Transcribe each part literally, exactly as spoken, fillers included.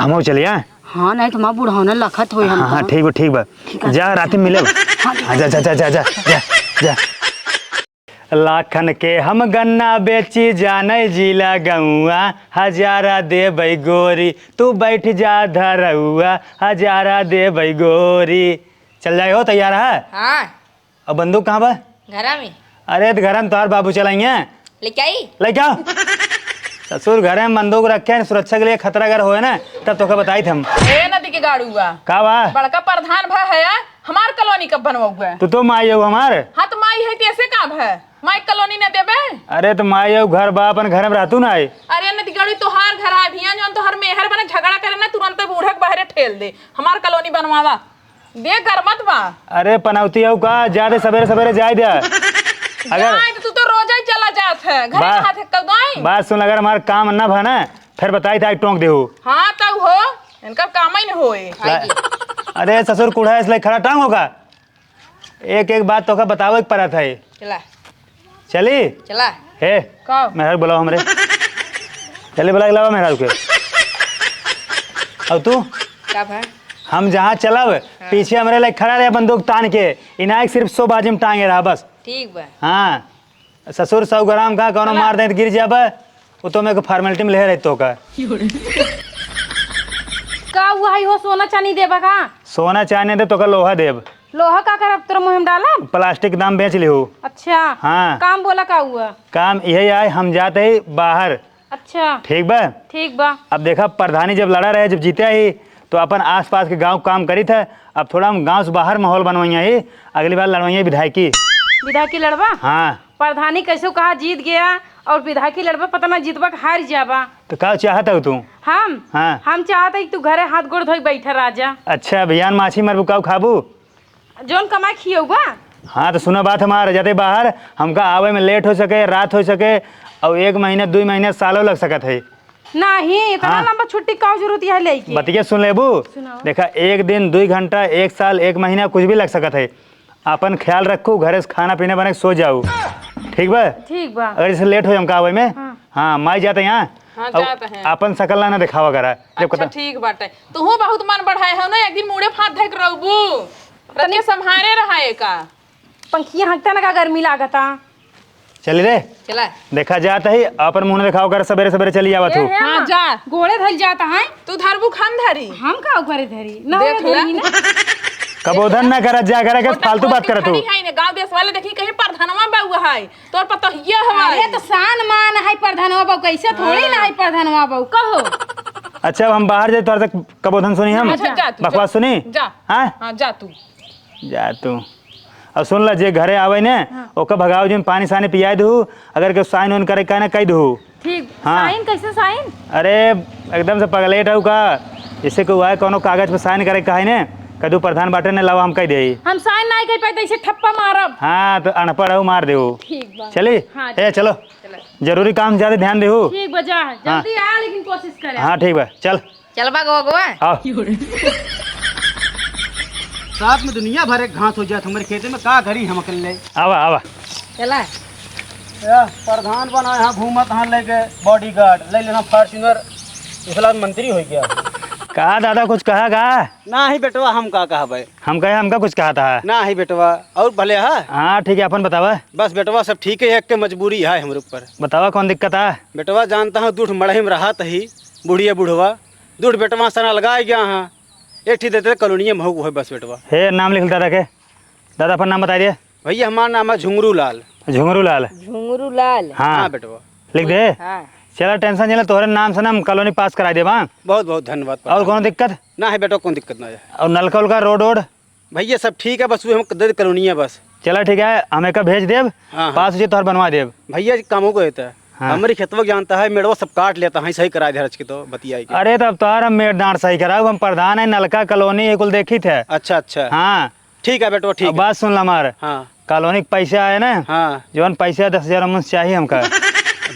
हमहू चली, हाँ? हाँ, नहीं तो हमार बुढ़ौना लखत होई हाँ, हमका। हाँ, ठीक बा, ठीक बा। ठीक है। जा, रात में मिलब। हाँ, ठीक हाँ, जा, जा, जा, जा, जा, जा, जा। लाखन के हम गन्ना बेची जानै जिला गौआ, हजारा देबै गोरी, तू बैठ जा धरौआ, हजारा देबै गोरी। चल जाए हो, तैयार है? हाँ। अब बंदूक कहाँ बा? घरा में। अरे, तो घरा में तोहार बाबू चलाइए। लेके आई? लेके आओ। ससुर, घरे में बंदूक रखे हैं, सुरक्षा के लिए खतरा अगर होए ना, तब तोके बताई थे हम। ए नदी के गाड़ुआ। का बा? बड़का प्रधान भा है, हमार कॉलोनी कब बनवाऊगा? तू तो माई हो हमार। हाँ, तो माई है, तो ऐसे का भा? माई कॉलोनी न देबे? अरे, तो माई हो, घर बा, अपन घर में रहतू ना आई। अरे नदी गाड़ुआ, तोहार घर आ भिया, जौन तोहर मेहर बने झगड़ा करे ना, तुरंत बूढ़क बाहरे ठेल दे, हमार कॉलोनी बनवावा। दे गरमत बा। अरे पनौती हऊ का, जादे सबेरे सबेरे जाए द्या। अगर जाए तो तू तो रोजा ही चला जात है, घरे बा-, रहत है कउदाई। बात सुन, अगर हमार काम न भा ना, फिर बताई था टोंक देहू। हाँ तब हो, इनका काम ही न होए। ला-, अरे ससुर कूढ़ा इसलिए खड़ा टांग होगा। एक एक बात तोका बतावे के परत है। चला। चली? चला। हे, का? मेहरारू बुलाओ हमरे। चली बुला के लावा मेहरारू के। अब तू? का भा? हम जहाँ चलब, हाँ। पीछे हमरे लायक खड़ा रहे बंदूक तान के। इनायक सिर्फ सौ बाजी में टांगे रहा बस। ठीक बा। हाँ। ससुर सौ ग्राम का कौनो चला। मार दे तो गिर जाबे। वो तो मेरे को formality में ले रहे तो का। का हुआ है हो, सोना चानी देबा का? सोना चानी दे तो का लोहा देब। लोहा का करब, तोरा मुँह में डालब? प्लास्टिक के दाम बेच लिहू। अच्छा। हाँ। काम बोला का हुआ? काम यही आए, हम जाते ही बाहर। अच्छा। ठीक बा? ठीक बा। अब देखा, प्रधानी जब लड़ा रहे, जब जीते ही, तो अपन आसपास के गाँव काम करी थे। अब थोड़ा हम गाँव से बाहर माहौल बनवाइया ही, अगली बार लड़वाइया विधायकी। विधायकी लड़बा? हाँ। प्रधानी कैसे कहा जीत गया और विधायकी लड़बा, पता ना जीतबा कि हार जाबा। तो का चाहत हो तू? हम? हाँ। हम चाहत है कि तू घरे हाथ गोड़ धोई बैठा राजा। अच्छा, बिहान माछी मरबू, काऊ खाबू? जौन कमाई खियौबा। हाँ, तो सुना बात हमार, जाते बाहर, हमका आवे में लेट हो सके, रात हो सके, और एक महीना, दुई महीना, सालों लग सकत है। नहीं, इतना हाँ। लंबा छुट्टी का जरूरत है लेके? बतिया सुन लेबू। सुनाओ। देखा, एक दिन, दुई घंटा, एक साल, एक महीना, कुछ भी लग सकत है। अपन ख्याल रखू, घरे से खाना पीना बना के सो जाऊ। ठीक बा? ठीक बा। अगर जैसे लेट हो हमका आवे में, हाँ। हाँ, माई जाते यहाँ। हाँ, और जाते हैं। अपन शकल ना, ना दिखावा करा। जब अच्छा, कत- ठीक बाटे। तुहू बहुत मन बढ़ाए हो ना, एक दिन मुड़े फात धइक रहबू। रतिया संभारे रहा एका। पंखिया हकता ना का गर्मी लागता। चली रे। चला। देखा जात ही, अपन मुँह न दिखावा कर, सबेरे सबेरे चली आवत ए, हो। हे हाँ, अम्मा, जा। गोड़े धइल जाता है। तू धरबू खान धरी। हम का ऊपरे धरी? ना देख हो ला। धरी ना। कबोधन ना करत जा करे के, और फालतू बात करत हो। खड़ी है ने, गाँव देश वाले देखी कहीं प्रधानवा बउआ है। तोर पतोहिया हमार। अरे तो शान मान है प्रधानवा बहू, कैसे थोड़ी ना है प्रधानवा बहू, कहो। अच्छा, अब हम बाहर जाए, तोहर से कबोधन सुनी हम? अच्छा, जा तू, बकवास जा। सुनी? जा। हाँ? हाँ, जा तू। जा तू। और सुन ला, जे घरे आवे ने, हाँ। ओकर भगाओ जिन, पानी सानी पियाए दू, अगर केहू साइन उइन करे का ना, कह दू। ठीक, हाँ। साइन कैसे साइन? अरे, एकदम से पगलेट हऊ का? जैसे केहू आए, कौनो कागज पे साइन करे का है ने, कह दू प्रधान बाटे ने, लावा हम कह देई। हम साइन नहीं कर पाए, तो ऐसे ठप्पा मारब। हाँ, तो अनपढ़ हऊ, मार देहू। ठीक बा। चली? हाँ, ए, चलो। चलो। जरूरी काम से ज्यादा ध्यान देहू। ठीक बा, जा, हाँ। जल्दी आ, लेकिन कोशिश करे। हाँ, ठीक बा, चल। चल बा, गोवा, गोवा। आओ। साथ में दुनिया भर एक घास हो जात हमरे खेते में, का करी हम अकेले? आवा, आवा। चला। ए, प्रधान बना यहाँ घूमत हाँ लेके bodyguard, ले लेना Fortuner, इसला मंत्री हो गया। का दादा कुछ कहा का? ना ही बेटवा, हम का कहबे? हम कहे हमका कुछ कहा था? ना ही बेटवा, और भले है? हाँ ठीक है, अपन बतावा। बस बेटवा सब ठीक है, एक के मजबूरी है हमरे ऊपर। बतावा कौन दिक्कत है? बेटवा जानता हूँ, दूठ मड़ही में रहा तही, बुढ़िया बुढ़वा, दूठ बेटवा सन अलगाए गया हाँ। एक ठी देते कॉलोनिया महू को है बस बेटवा। हे, नाम लिख दादा के। दादा, अपन नाम बताइ दिया। भैया, हमार नाम है झुंगरू लाल। झुंगरू लाल। झुंगरू लाल। हाँ। हाँ, बेटवा। लिख दे। हाँ। चला, tension जिन ले, तोहरे नाम से ना हम कॉलोनी पास कराइ देब, हाँ? बहुत, बहुत धन्यवाद और प्रधान। कौनो दिक्कत? ना है बेटवा, कौन दिक्कत ना है। और नलका उलका, रोड वोड? भैया, सब ठीक है, बस वो हम दे दे कॉलोनी है बस। चला, ठीक है, हम एका भेज देब, हाँ, हाँ। पास हो जाए तोहर बनवा देब। भैया, जी, काम हो गए था। हाँ। हमरी खेतवा के जानता है, मेड़वा सब काट लेता है, सही करा दे हरच के तो बतियाई के। अरे, तब तोहर हम मेड़ डांड सही कराऊ, हम प्रधान है, नलका कॉलोनी ये कुल देखी थे। अच्छा, अच्छा। हाँ। ठीक है बेटवा, ठीक अब है। बात सुन ला हमार। हाँ। कॉलोनी के पैसा आए ना, हाँ। जौन पैसा दस हजार ओमन से चाहिए हमका।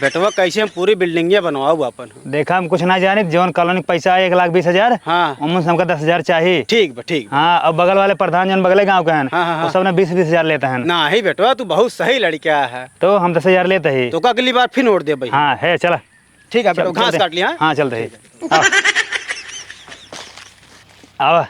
बेटवा, कैसे हम पूरी बिल्डिंगिया बनवाऊ अपन? देखा, हम कुछ ना जानित, जौन कॉलोनी के पैसा आए एक लाख बीस हजार, हाँ। ओमन से हमका दस हजार चाहिए। ठीक बा, ठीक बा। हाँ, अब बगल वाले प्रधान जौन बगले गाँव के हैं, हाँ, हाँ, वो हाँ। सब ना बीस बीस हजार लेते हैं। ना ही बेटवा, तू बहुत सही लड़का है। तो हम दस हजार लेते ही। तो का अगली बार फिर वोट देबे? हाँ, है, चला। ठीक है बेटवा, चल, घास चलते। काट लिया, हाँ? हाँ, चलते ही। ठीक है। हाँ। आवा,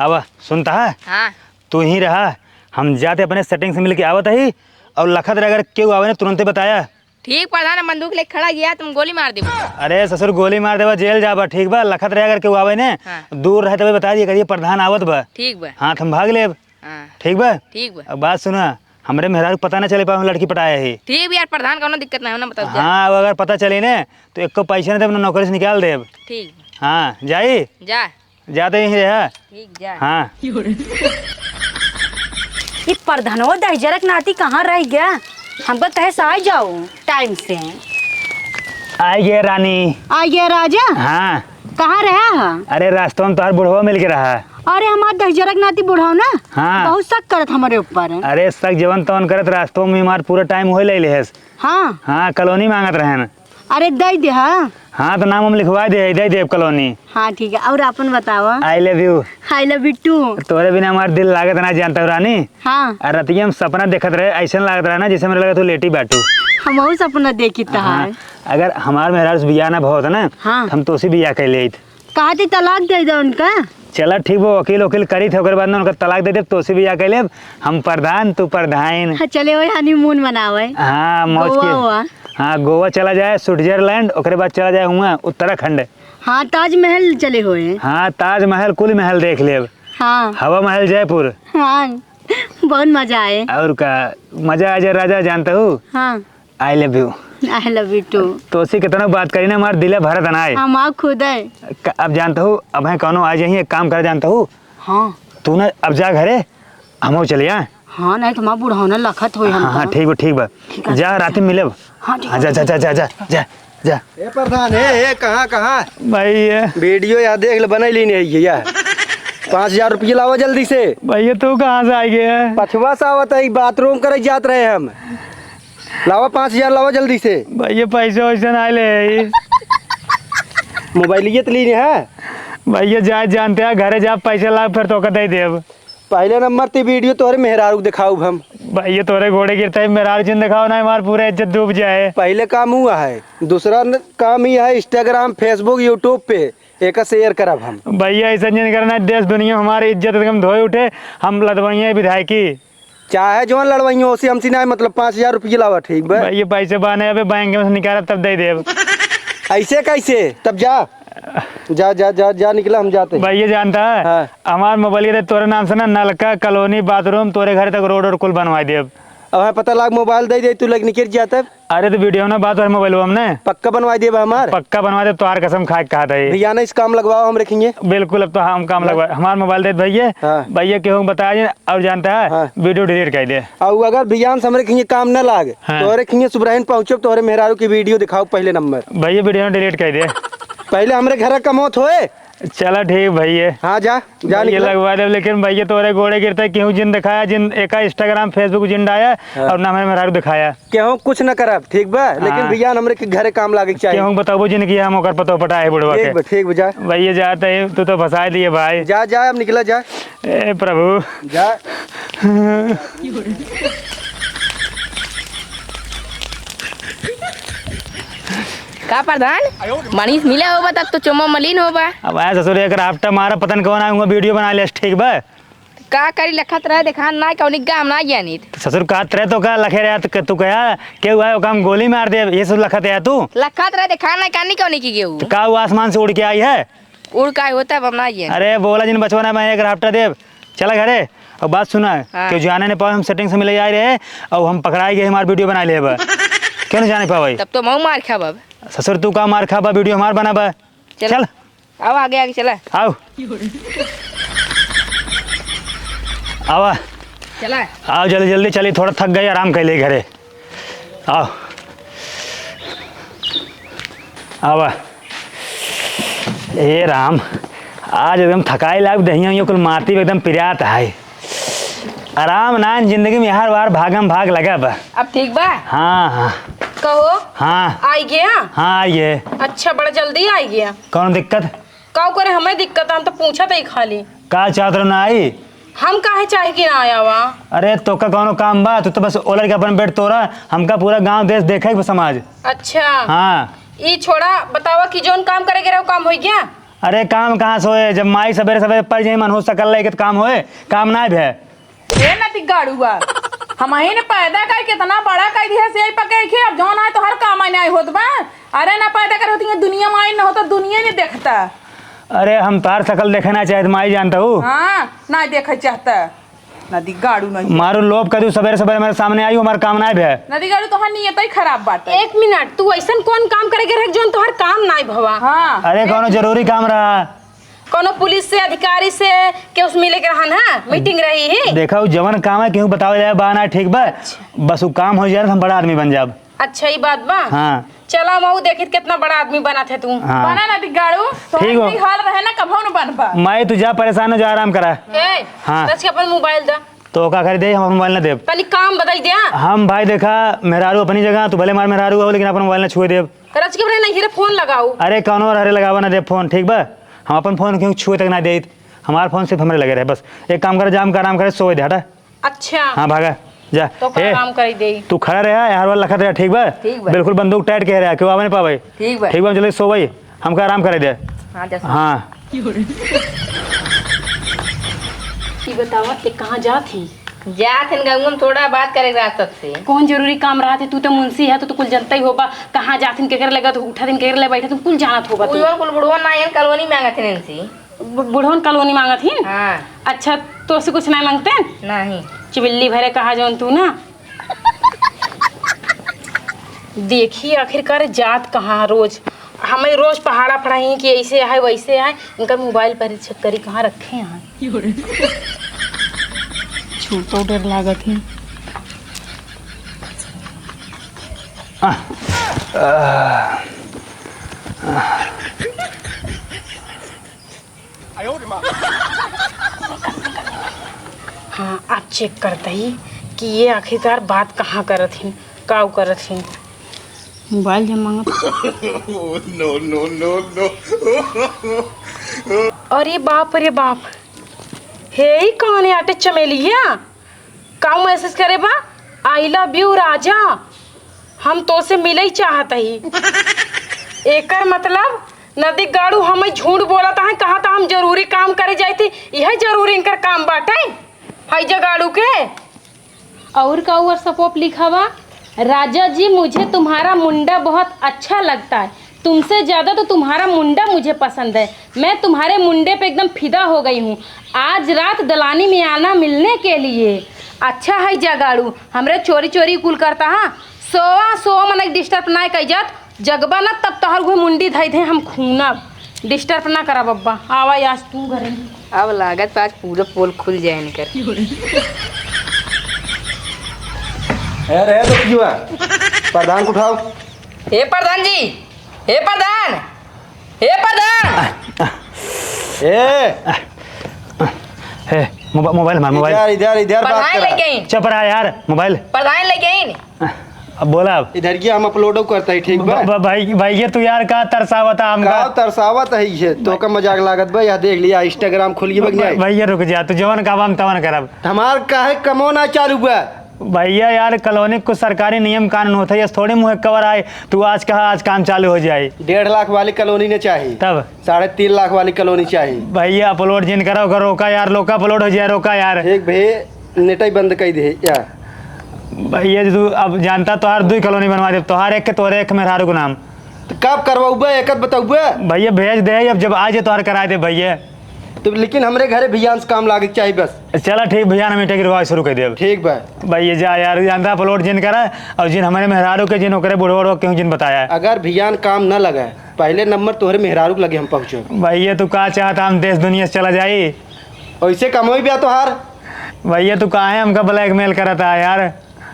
आवा, सुनता है? हाँ। तू यहीं रहा, हम जाते अपने setting से मिलके आवत ही, और लखत रहे अगर केहू आवे ना तुरंते बताया। ठीक प्रधान, बंदूक लेके खड़ा गया, तुम गोली मार देबो। अरे ससुर, गोली मार देबा, जेल जाबा, ठीक बा? लखत रहे अगर केहू आवे ने, हाँ। दूर रहे तबे बता दिए करिए, प्रधान आवत बा। ठीक बा। हाथ हम भाग लेब। हाँ। ठीक बा? ठीक बा। अब बात सुना, हमरे मेहरारू के पता ना चले पावे लड़की पटाया ही। ठीक बा यार प्रधान, कौनो दिक्कत ना हो ना, बताओ जा। हाँ, अब अगर पता चली ने तो एको पैसा ना देब, ना नौकरी से निकाल देब। ठीक बा। हाँ, जाई? जा। जाते यहीं रहा। ठीक, जा। हाँ। ई प्रधानवा दहिजरक नाती कहाँ रह गया? हमका कहे से आ जाओ time से। आ गए रानी। आ गया राजा? हाँ। कहाँ रहा है? अरे रास्ता में तोहार बुढ़वा मिल के रहा। अरे हमार दहिजरक नाती बुढ़वा ना, हाँ। बहुत शक करत हमारे ऊपर। अरे शक जवन तवन करत, रास्ता में हमार पूरा time होए ले लेहस। हाँ। हाँ, कॉलोनी मांगत रहन। अरे, दे दे, हाँ। हाँ, तो नाम हम लिखवा दे, दे देब कॉलोनी। हाँ, ठीक है। और आपन बतावा। I love you। I love you too। तोरे बिना हमार दिल लागत ना, जानता हो रानी। हाँ। आ रतिया हम सपना देखत रहे, ऐसन लागत रहा ना, जैसे मेरे लगे तू लेटी बाटू। हमहू सपना देखी त हाँ, है। अगर हमार मेहरारू से बियाह ना भवत ना, हाँ। तो हम तोसे बियाह कर लेत। कहा थी तलाक दे दे उनका। चला ठीक बा, वकील वकील करी थे, ओकर बाद में उनका तलाक दे देब, तोसे बियाह कर लेब, हम प्रधान, तू प्रधान। हाँ, चले वही honeymoon मनावे। हाँ, मौज गोवा के। हुआ। हाँ, गोवा चला जाए, स्विट्जरलैंड, ओकरे बाद चला जाए हुआ उत्तराखंड। हाँ, ताजमहल चले हुए। हाँ, ताजमहल, कुल महल देख लेब। हाँ। हवा महल जयपुर। हाँ, बहुत मजा आए। और का, मजा आ जाए राजा, जानता हूँ। हाँ। I love you। I love you too। तोसे कितना बात करी ना, हमार दिल भरत ना है। हम आ खुद है। क-, अब जानता हूँ, अब है कौनो आ जाइए, एक काम कर जानता हूँ। हाँ। तू ना अब जा घरे, हम चले आए। हाँ, नहीं तो हमार बुढ़ौना लखत होई हाँ, हमका। हाँ, ठीक बा, ठीक बा। ठीक है, जा, अच्छा। रात में मिलब। हाँ, ठीक हाँ, है। जा, जा, जा, जा, जा, जा, जा। ए प्रधान, ए, ए, कहाँ, कहाँ? भाई, ये वीडियो यार देख ले, बनाई ली नहीं है यार। पाँच हजार रुपये लावा जल्दी से। भाई, ये तू कहाँ से आ गया है? पछवा से आवत है, बाथरूम करे जात रहे हम। लावा पाँच हजार, लावा जल्दी से। भैया, पैसा वैसा ना ले आई। मोबाइलिए तो ली है। भैया, जा जानते हैं, घरे जा, पैसा ला, फिर तोका दे देब। पहले नंबर ते वीडियो तोहरे मेहरारू के दिखाऊब हम। भैया, तोरे गोड़े गिरता है, मेहरारू जिन दिखाओ ना, हमार पूरा इज्जत डूब जाए। पहले काम हुआ है, दूसरा न-, काम ही है Instagram, Facebook, YouTube पे एका share करब हम। भैया, ऐसा जिन करना, देश दुनिया हमारी इज्जत एकदम धोए उठे, हम लदवैया विधायकी। चाहे जौन लड़वइयो, ओसे हमसे ना मतलब, पाँच हजार रुपये लावा, ठीक बा? भाई, ये पैसे बाने अबे बैंक में से निकाला तब दे देब। ऐसे कैसे? तब जा। जा, जा, जा, जा निकला, हम जाते हैं। भाई, ये जानता है? हाँ। हमार मोबाइल के तोरे नाम से ना नलका, कॉलोनी, बाथरूम, तोरे घर तक रोड और कुल बनवा देब। अब हमें पता लाग मोबाइल दे दे, तू लग निकल जाता। अरे तो वीडियो ना बात और मोबाइल हमने। पक्का बनवा देब हमार? पक्का बनवा देब, तोहार कसम खा के कहा था ये। भैया ना इस काम लगवाओ हमरे खिंगे। बिल्कुल, अब तो हम काम हाँ। लगवा, हमार मोबाइल दे भैया। हाँ। भैया केहू के बताए और जानता है, हाँ। वीडियो delete कर दे। और अगर भैया से हमरे खिंगे काम ना लाग, हाँ। तोहरे खिंगे सुबरहन पहुँचब, तोहरे मेहरारू की वीडियो दिखाओ पहले नंबर। भैया वीडियो delete कर दे। पहले हमरे घर का मौत होए। चला ठीक भैया। हाँ, जा, जा भैया निकला। लगवा देब, लेकिन भैया तोरे गोड़े गिरते केहू जिन दिखाया, जिन एका Instagram, Facebook जिन डाया हाँ। और ना हमें मेहरारू दिखाया। केहू कुछ न करब, ठीक बा? लेकिन हाँ। भैया हमरे के घरे काम लागे के चाही। केहू बताबो जिन कि हम ओकर पतो पटाए बुढ़वा ठीक के। बा, ठीक बा, जा। भैया जाते ही, तू तो फंसा दिए भाई। जा, जा, अब निकला जा। ए प्रभु। जा। का प्रधान, मनीष मिला होबा तब तो चुम्मा मलिन होबा। अब आया ससुर एक राफ्टा मारा, पता न कौन आया, वीडियो बना ले, ठीक बा? का करी, लखत रहे, देखान ना, कौनी गाम ना जानित। तो ससुर कहत रहे तो का लखे रहे, तो तू कहा, केहू आए, ओका हम गोली मार दे, ये सब लखत है तू? लखत रहे, देखान ना, कानी कौनी की गेहूँ। तो का वो आसमान से उड़ के आई है? उड़ का होता है, अब हम ना जानित। अरे बोला जिन बचवा ना, मैं एक राफ्टा देब, चला घरे। और बात सुना, हाँ। केहू जाने न पावे, हम setting से मिले आए रहे, और हम पकड़ाए गए, हमार वीडियो बना ले बा। क्यों नहीं जाने पावे? तब तो मऊ मार खाबा। ससुर तू का मार खाबा, वीडियो हमार बनाबा। चल। चल। आओ आगे, आगे चला। आओ। आवा। चला। आओ जल्दी, जल्दी चली, थोड़ा थक गई, आराम कर ले घरे। आओ। आवा। ए राम, आज एकदम थकाई लाग, दहिया उहिया कुल माटी में एकदम पिरात है। आराम ना जिंदगी में, हर बार भागम भाग लगा बा। अब ठीक बा? हाँ, हाँ। कहो। हाँ। आई गया? हाँ, आई है। अच्छा, बड़ा जल्दी आई गया। कौन दिक्कत? का करे हमें दिक्कत, हम तो पूछत ही खाली। का चाहत रहो ना आई? हम काहे चाहे कि ना आया वा? अरे तोका कौनो काम बा? तू तो बस ओलर के अपन बेड तोरा, हमका पूरा गांव देश देखे के बा समाज। अच्छा। हाँ। ई छोड़ा, बतावा कि जौन काम करे के रहे, वो काम होई गया? अरे काम कहाँ से होए, जब माई सबेरे सबेरे पड़ जाई मनहूस सकल लइके त काम होए, काम नाहीं भे। ए नदी गाड़ुआ, हमही ने पैदा कर कितना बड़ा कर दिया से यही पके के, अब जौन आए तो हर काम आए नाहीं होत बा। अरे ना पैदा कर होती है दुनिया में आई ना होता, दुनिया नहीं देखता। अरे हम तार सकल देखे ना चाहत माई जानता हूँ। हाँ, ना देखे चाहता। नदी गाड़ू नहीं। मारू लोभ कर दू, सबेरे सबेरे मेरे सामने आई, हमार काम नाहीं भे। नदी गाड़ू तोहार नियत ही खराब बाटे। एक मिनट, तू ऐसन कौन काम करे के रहे जौन तोहार काम नाहीं भवा? हाँ। अरे कौनो जरूरी काम रहा। कौनो पुलिस से, अधिकारी से, के उस मिले के रहन, हाँ? मीटिंग रही ही। देखा, उ जवन काम है, केहू बतावे जाए, बा ना, ठीक बा? अच्छा। बस उ काम हो जाए ना, हम बड़ा आदमी बन जाब। अच्छा, ई बात बा? हाँ। चला, मऊ देखित कितना बड़ा आदमी बनत है तू। हाँ। बना ना, दिगाड़ू। ठीक हो। तोहर ई हाल रहे ना, कभो न बनबा। माई, तू जा, परेशान हो जा, आराम करा। ए, हाँ। रच के अपन मोबाइल दा। तो का करी दे, हम अपन मोबाइल ना देब। तनी काम बताई दे, हाँ। हम भाई देखा, मेहरारू अपनी जगह, तू भले मार मेहरारू हो, लेकिन अपन मोबाइल ना छुए देब। रच के अपने नैहरे फोन लगाऊ। अरे, कौनो रहरे लगावा ना देब फोन, ठीक बा? हम अपन फोन क्यों छुए तक ना देत। हमार फोन सिर्फ हमरे लगे रहे, बस। एक काम करे, जा, हम का आराम करे, सोए दे, हटा। अच्छा। हाँ, भागा, जा। तो का ए, काम करी दे? तू खड़ा रहा, यार वाला लखत रहा, ठीक बा? ठीक बा। बिल्कुल बंदूक टाइट कह रहा, क्यों आवे नहीं पावे? ठीक बा। ठीक बा, हम चले सो भाई, हमका आराम करे दे। हाँ, जा सो। हाँ। ई बतावा, ते कहाँ जात ही? जात हन गंगू में थोड़ा बात करे के रहा सबसे। कौन जरूरी काम रहा थे? तू तो मुंशी है, तू तो कुल जनता ही होबा। कहाँ जात हन, केकर लगा, तू उठा दिन केकर ले बैठा, तुम कुल जानत होबा तू। उइवन कुल बुढ़वन ना आयन, कॉलोनी मांगत हन इनसे। बु-, बुढ़वन कॉलोनी मांगत हिन? हाँ। अच्छा, तो से कुछ नहीं मांगते? नहीं। चिबिल्ली भरे कहा जौन तू ना। देखी आखिरकार जात कहाँ रोज, हमें रोज पहाड़ा पढ़ाई कि ऐसे है वैसे है, इनका मोबाइल पर चेक करी कहाँ रखे हैं। छोटो डर लागत है। हाँ, अब चेक करत ही कि ये आखिरकार बात कहाँ करत ही, काऊ करत ही। मोबाइल जब मांगत। No, no, no, no। अरे बाप रे बाप, हे ई कौन आटे चमेलिया? का मैसेज करे बा? "I love you राजा, हम तोसे मिले ही चाहत ही।" एकर मतलब नदी गाड़ू हमें झूठ बोलत है, कहा था हम जरूरी काम करे जाए थे, यह जरूरी इनकर काम बाटे, है जगाड़ू के। और का WhatsApp लिखा बा? "राजा जी, मुझे तुम्हारा मुंडा बहुत अच्छा लगता है, तुमसे ज्यादा तो तुम्हारा मुंडा मुझे पसंद है, मैं तुम्हारे मुंडे पे एकदम फिदा हो गई हूँ। आज रात दलानी में आना मिलने के लिए।" अच्छा है जगाड़ू, हमरे चोरी चोरी कुल करता, हाँ। सोवा, सोवा, मनक डिस्टर्ब ना कई जात, जगबा ना तब तोहर उहे मुंडी धई धे हम खूनब। डिस्टर्ब ना करा बब्बा, आवा आज तू घरे। अब लागत बा आज पूरा पोल खुल जाए इनकर। ए, रहे दो क्यों है? प्रधान को उठाओ। हे प्रधान जी, हे प्रधान, हे प्रधान। ए! हे, मोबा-, मोबाइल हमार, मोबाइल। इधर, इधर, इधर बात प्रधान करा। लेके आई। चुप रहा यार, मोबाइल। प्रधान लेके आई। अब बोला अब। इधर ये हम अपलोडो करता ही, ठीक बा? ब-, ब-, भाई, भाई, ये तू यार का तरसावता हमका? का तरसावत है ये? तो का मजाक लागत बा? यह देख लिया, Instagram खुल गई बन जाए। भाई, ये रुक जा, तू जवन का हम तवन करब। हमार काहे कमो ना चालू बा? भैया यार, कॉलोनी क कुछ सरकारी नियम कानून होत है, ये थोड़ी मुँह कवर आए, तू आज कहा आज काम चालू हो जाए। डेढ़ लाख वाली कॉलोनी न चाही, तब? साढ़े तीन लाख वाली कॉलोनी चाही। भैया अपलोड जिन करो, करो, रोका यार, लोका अपलोड हो जाए, रोका यार। ठीक भे, नेटई बंद कई दे यार। भैया तू अब जानता, तोहार दुई कॉलोनी बनवा दे, तोहार एक के, तोहरे एक मेहरारू के नाम। तो कब करवाउबे, एकत बताउबे? भैया भेज दे, अब जब आ जाए तोहार कराए दे भैया। तो लेकिन हमरे घरे भियान से काम लागे के चाही बस। चला ठीक भैया, हम ईंटे गिरवा शुरू कर देब। ठीक बा। भाई ये जा यार, जानता प्लॉट जिन करा और जिन हमारे मेहरारू के, जिन ओकरे बुढ़वा उढ़वा केहू जिन बताया। अगर भियान काम न लगे, पहले नंबर तोहरे मेहरारू के लगे हम पहुँचब। भाई ये तू का चाहता, हम देश दुनिया से चला जाई? ऐसे कमोई बा तोहार। भाई ये तू काहे हमका ब्लैकमेल करता है यार?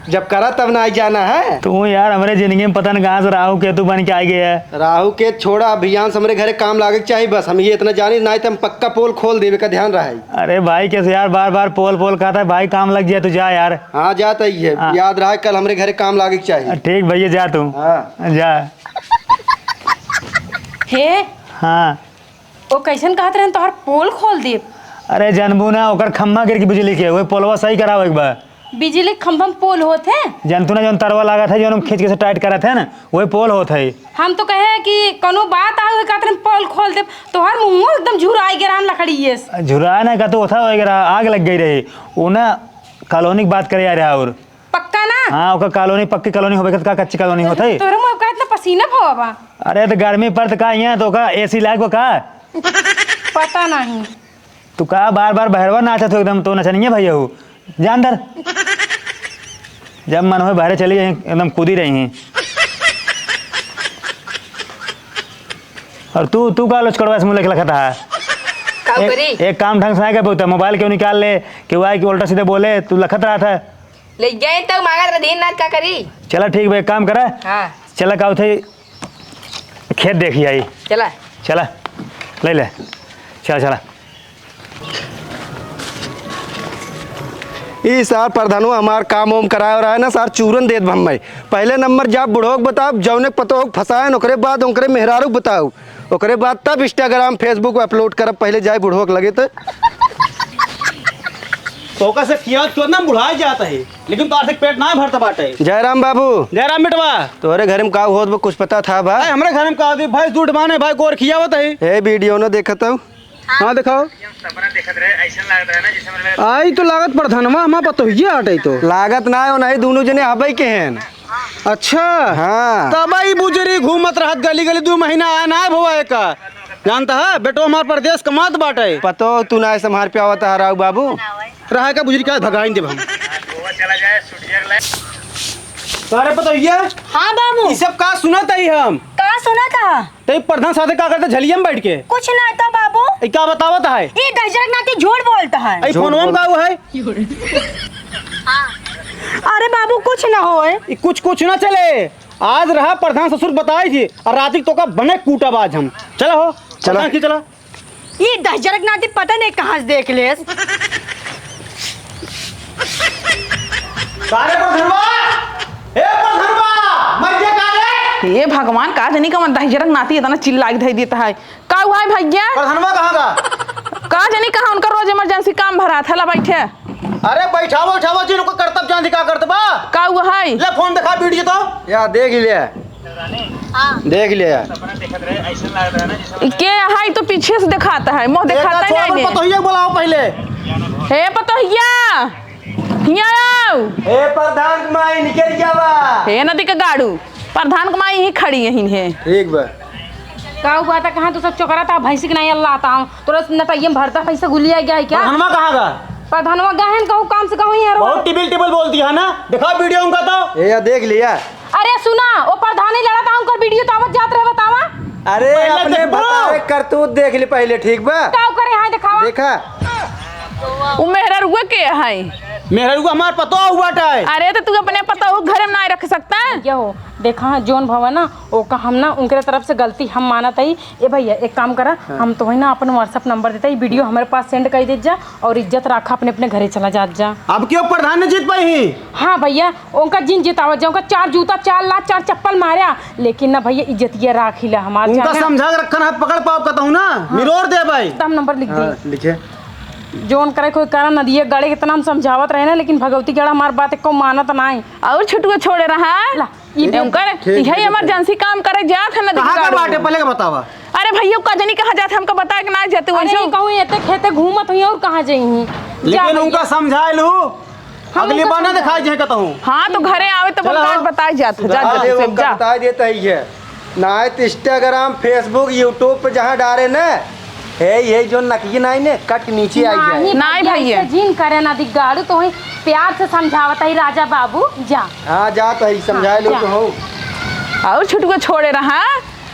जब करा तब ना आई जाना है। तू यार, हमरे जिंदगी में पता न कहाँ से राहु केतु बन के आ गया है। राहु केतु छोड़ा, अभियान से हमरे घरे काम लागे के चाही बस। हम ये इतना जानी, ना तो हम पक्का पोल खोल देवे का ध्यान रहे। अरे भाई, कैसे यार बार बार पोल पोल कहता है भाई, काम लग जाए, तू जा यार। हाँ, जाता ही है। हाँ। याद रहे, कल हमरे घरे काम लागे के चाही। ठीक भैया, जा तू। हाँ। जा। हे। हाँ। ओ कैसन कहत रहन तोहर पोल खोल देब? अरे जानबू ना, ओकर खम्मा गिर के बिजली के, वही पोलवा सही करावे के बा। बिजली के खंभा में पोल होत है। जनतू ना, जौन तरवा लागत है, जौन हम खींच के से टाइट करत है ना, वही पोल होत है। हम तो कहे कि कौनो बात आवे खातिर हम पोल खोल देब। तोहर मुंह एकदम झुराई गिरान लकड़ी ये से। झुराए ना का तो होता होए गिरा, आग लग गई रही। वो ना कॉलोनी की बात करे आ रहा और। पक्का ना? हाँ, ओकर कॉलोनी, पक्की कॉलोनी होबे, का कच्ची कॉलोनी होत है? तोहरे मुंह का इतना पसीना भवा बा? अरे तो गर्मी पर तो का यहाँ तो का एसी लाग बा का? पता नहीं। तू का बार बार बहरवा नाचत हो एकदम, तो नचनिया भैया हो। जा अंदर। जब मन होए बाहरे चली जाई, एकदम कूदी रही हैं। और तू, तू का लचकड़वा से मुँह लेके लखत है? का एक, करी? एक काम ढंग से नहीं कर पाता, मोबाइल क्यों निकाल ले, कि वह कि उल्टा सीधे बोले, तू लखत रहा था। ले गए तो मांगत रहे दिन रात, का करी? चला ठीक बा, एक काम करा। हाँ। चला का उठे खेत देखी आई। चला। चला, ले ले, चला, चला। ई सार प्रधानो हमार काम ओम कराए रहा है ना सार, चूरन देत भम्मई। पहले नंबर जाब बुढ़ोक बताओ, जौने पतोह फंसायन, ओकरे बाद ओकरे मेहरारू बताओ, ओकरे बाद तब Instagram, Facebook पे upload करब, पहले जाए बुढ़ोक लगे तो। तोका से खियावत खियावत ना बुढ़ाए जात है, लेकिन तोर से पेट ना भरत बाटे। जयराम बाबू। जयराम बेटवा। तोहरे घर में का होत बा, कुछ पता था बा? अरे, हमरे घर में का होत, भैंस दूध बाने, भाई गोर खियावत है। ए, video न देखत हऊ? हाँ, दिखाओ। सपना देखत रहे, ऐसा लागत रहे ना, जैसे मतलब आई तो लागत प्रधानवा, हमार पतोहिया हटे तो। लागत ना हो, नहीं, दोनों जने हबई के हैं। अच्छा। हाँ। तब ई बुजरी घूमत रहत गली गली, दू महीना आया ना भवा एका। जानता है, बेटो हमार परदेस कमात बाटे। पतो तू ना ऐसे हमार प्यावत है, राऊ बाबू। रहा का बुजरी का भगाइन देब हम। अरे पतोहिया। हाँ बाबू। ई सब का सुनत हई हम? का सुनत ह? ते प्रधान साथे का करते झलिया में बैठ के? कुछ ना तो बाबू। ई का बतावत है? ई दहिजरक नाती झूठ बोलत है। ई फोनवा में का हुआ है? अरे बाबू, कुछ ना होए। ई कुछ कुछ ना चले। आज रहा प्रधान ससुर बताई थी और राती तोका बने कूटब आज हम। चला हो, चला। प्रधान की चला। ई दहिजरक नाती पता नहीं कहाँ से देख लेस। सारे प्रधानवा, ए प्रधानवा, मर गया का रे? हे भगवान, का जनी कवन दहिजरक नाती इतना चिल्लाइ धइ देत है। का हुआ है भैया? प्रधानवा कहाँ बा? का जनी कहाँ, उनका रोज emergency काम भरा था, ला बैठे। अरे बैठावा, उठावा, जिन ओकर करतब जान दी का करत बा। का हुआ है? ले फोन दिखा, video तो। या देख ले। देख ले। ई के है, ई तो पीछे से देखात है, मुँह देखात है नहीं। पतोहिया के बुलाओ पहले। हे पतोहिया, हियाँ आओ। हे प्रधान के माई, निकल गया बा। हे नदी के गाड़ू, प्रधान के माई यहीं खड़ी यहीं है। ठीक बा। का हुआ था, कहाँ तू सब चोकरा था, भैंसी के नहीं अल्लाह था, तोरा नटैया में भरता पैसा गुलिया गया है क्या? प्रधानवा कहाँ बा? प्रधानवा गहन कहूँ काम से कहूँ यार। बहुत टिबिल टिबिल बोलती है ना, दिखा video उनका तो। ए, या देख लिया। अरे सुना, ओ प्रधानी लड़ा था, उनकर video तो आवत जात रहे, बतावा। अरे पहले अपने देखो। बताए करतूत देख ली पहले, ठीक बा? का करे, हाँ दिखावा। देखा। उ मेहररुआ के है? मेहररुआ हमार पतोह हुआ टाए। अरे तो तू अपने पतोह घरे में ना रख सकता? क्या हो, देखा जौन भवा ना, ओका हम ना उनके तरफ से गलती हम मानत हई। ए भैया, एक काम करा, हाँ। हम तोहई ना अपन WhatsApp number देता, ई video हमरे पास send कर दे जा और इज्जत रखा, अपने अपने घरे चला जात जा। अब क्यों प्रधान न जीत पाई ही? हाँ भैया, उनका जिन जितावत जा, उनका चार जूता, चार लात, चार चप्पल मारा, लेकिन ना भैया, इज्जतिया राखी ला हमार उनका जाना। समझा के रखन है, पकड़ पाओ कहता हूँ ना, हाँ। मिरोर दे भाई। तब number लिख दी। हाँ, लिखे। जौन करे कोई करा, नदिया गड़े कितना हम समझावत रहे ना, लेकिन भगवती गड़ा हमार बात एको मानत नाई। और छुटुआ छोड़े रहा। ला, ई ए, दे। उनकर ठीक इहे है, emergency काम करे जात है नदी कहाँ के का गाड़ी बाटे, में। पहले के बतावा। अरे भैया, का जनी कहाँ जात, हमका बताए के ना जाते अरे, वैसे। कहूँ एते खेते घूमत हुई और कहाँ जाई ही? लेकिन उनका समझाए लू, हम अगली उनका बार ना समझाए। दिखाई जाए कहता हूँ। हाँ, तो घरे आवे तो चलो। बताए, बताए जात, जा, जा, अरे, जा, उनका जा। बताए देता ही है। ना है तो Instagram, Facebook, YouTube पे जहाँ डारे ना, हे, ये जो नकिए नाई ने, कट नीचे आई जाए। नाहीं नाहीं भैया, भैया। ऐसे जिन करे ना दिगाड़ू, तो वही प्यार से समझावत है राजा बाबू, जा। हाँ, जा तो ही समझाए हाँ, लो जा। तो हो। और छुटुआ छोड़े रहा।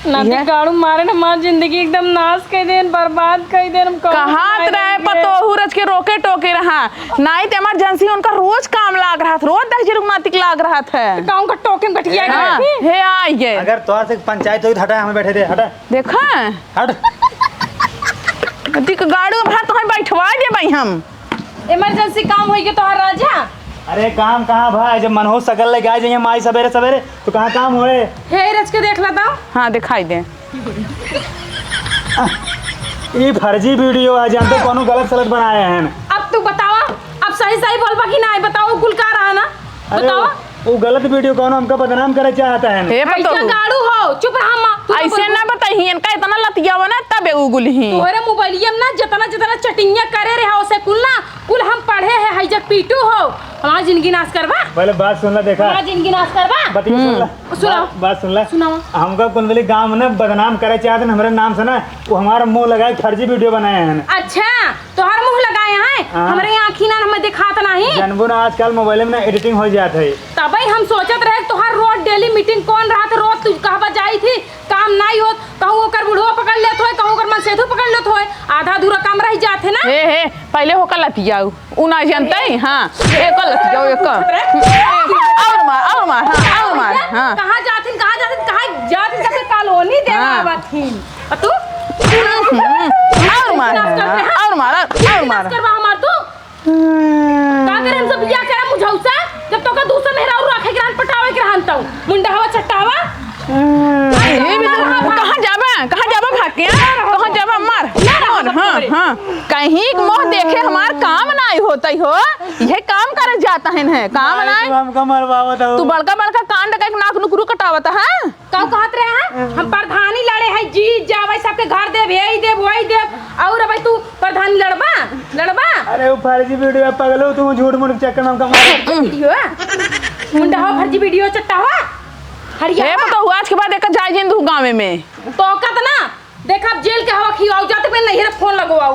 ना ये दिगाड़ू मारे ना, हमार जिंदगी एकदम नाश कर देन, बर्बाद कर देन, हम कहूँ कहात नहीं रहे, रहेंगे। पतोहू रच के रोके टोके रहा। नाहीं तो emergency उनका रोज काम लाग रहा था, रोज दहिजरक नातिक लाग रहा था। तो गाँव का टोके में बैठ गया हाँ, क्या? हे आई गए। अगर तोर से पंचायत होई तो हटा, हमें बैठे दे, हटा। देखा? हट। दिक गाड़ू भर तोहर बैठवा देबई हम। Emergency काम होई के तोहर राजा? अरे काम कहाँ भाई, जब मन हो सकल लेके आ जाइए माई सवेरे सवेरे, तो कहाँ काम होए? हे रच के देख ला तो। हाँ, दिखाई दे। ई फर्जी video है, जानते कौनो गलत सलत बनाए हैं। अब तू बतावा, अब सही सही बोलबा कि नाहीं, बताओ, कुल का रहा ना? अरे, बताओ। वो, वो गलत वीडियो कौनो हमका बदनाम करे चाहता है ना? हे ऐसा पतोहू। गाड़ू हो, चुप रहा माँ, तू तो ऐसे बोल। ना बताई, इनका इतना लतियावा ना, तबे उगुल ही। तोहरे मोबाइलिया में ना जितना, जितना चटिंगा करे रहे हो, उसे कुल ना, कुल हम पढ़े हैं, है जग पीटू हो, हमार जिंदगी नाश करबा। पहले बात सुन ला, देखा। हमार जिंदगी नाश करबा। बतिया सुन ला। हम्म। सुनाओ। बात, बात सुन ला। सुनाओ। हमका कुल मिली गाँव में ना बदनाम करे चाहते हैं हमरे नाम से ना, वो हमारा मुँह लगाए फर्जी वीडियो बनाए हैं। अच्छा, तोहार मुँह लगाए हैं? हाँ। हमरे आँखी ना हमें दिखात नहीं। जानबू ना, आजकल मोबाइल में ना एडिटिंग हो जात है। तबे हम सोचत रहे कि तोहार रोज डेली मीटिंग कौन रहत, रोज तू कहबा जाई थी, काम नाई होत, कहूँ ओकर बुढ़वा पकड़ लेत होए, कहूँ ओकर मनसेधु पकड़ लेत होए, आधा अधूरा काम रह जात है ना। हे, हे, पहले होकर लतियाऊ, उ ना जानते, हाँ, एक लतियाऊ, एक। और मार, और मार, हाँ, और मार, हाँ। कहाँ जात हिन, कहाँ जात हिन, कहाँ जात हिन, सबके कॉलोनी देना हाँ। आवत हिन। और तू? हम्म, और मार, नाश करते हैं। और मार, और, और मार। नाश करवा हमार तू? का करे हम सब बियाह करे मुझौसा? जब तोका दूसर मेहरारू रखे के रहन, पटावे के रहन तौ। मुंडहवा चट्टावा। हे भी तो, कहाँ जाबा? कहाँ जाबा भाग के? कहाँ जाबा? मार। मार, हाँ, हाँ। कहीं के मुँह देखे हमार काम नाई होतै हो। यह काम करे जात हिन है, काम नाई। तू हमका मरवावत हो। तू बड़का बड़का कांड के नाक नुकरू कटावत है। का कहत रहे हैं? हम प्रधानी लड़े हैं, जीत जावे, सबके घर देब, यही देब, वही देब, और अबे तू प्रधानी लड़बा? लड़बा? अरे वो फर्जी वीडियो, पगलो, तू झूठ मूठ के चक्कर में हमका मार। वीडियो है? मुंडा हो, फर्जी वीडियो चट्टा हो। हरिया हे हो। बताओ, आज के बाद एक जाए जिन तू गाँव में। तो औकात ना, देख अब जेल के हवा खियाओ, जाते में नहीं रे फोन लगवाओ।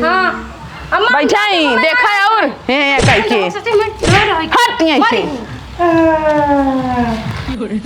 हाँ। अम्मा, बैठा ही, अम्मा, देखा अम्मा, और, हे, हे, कह के। सच्ची में, रो रही। हट, यहीं से। मरी।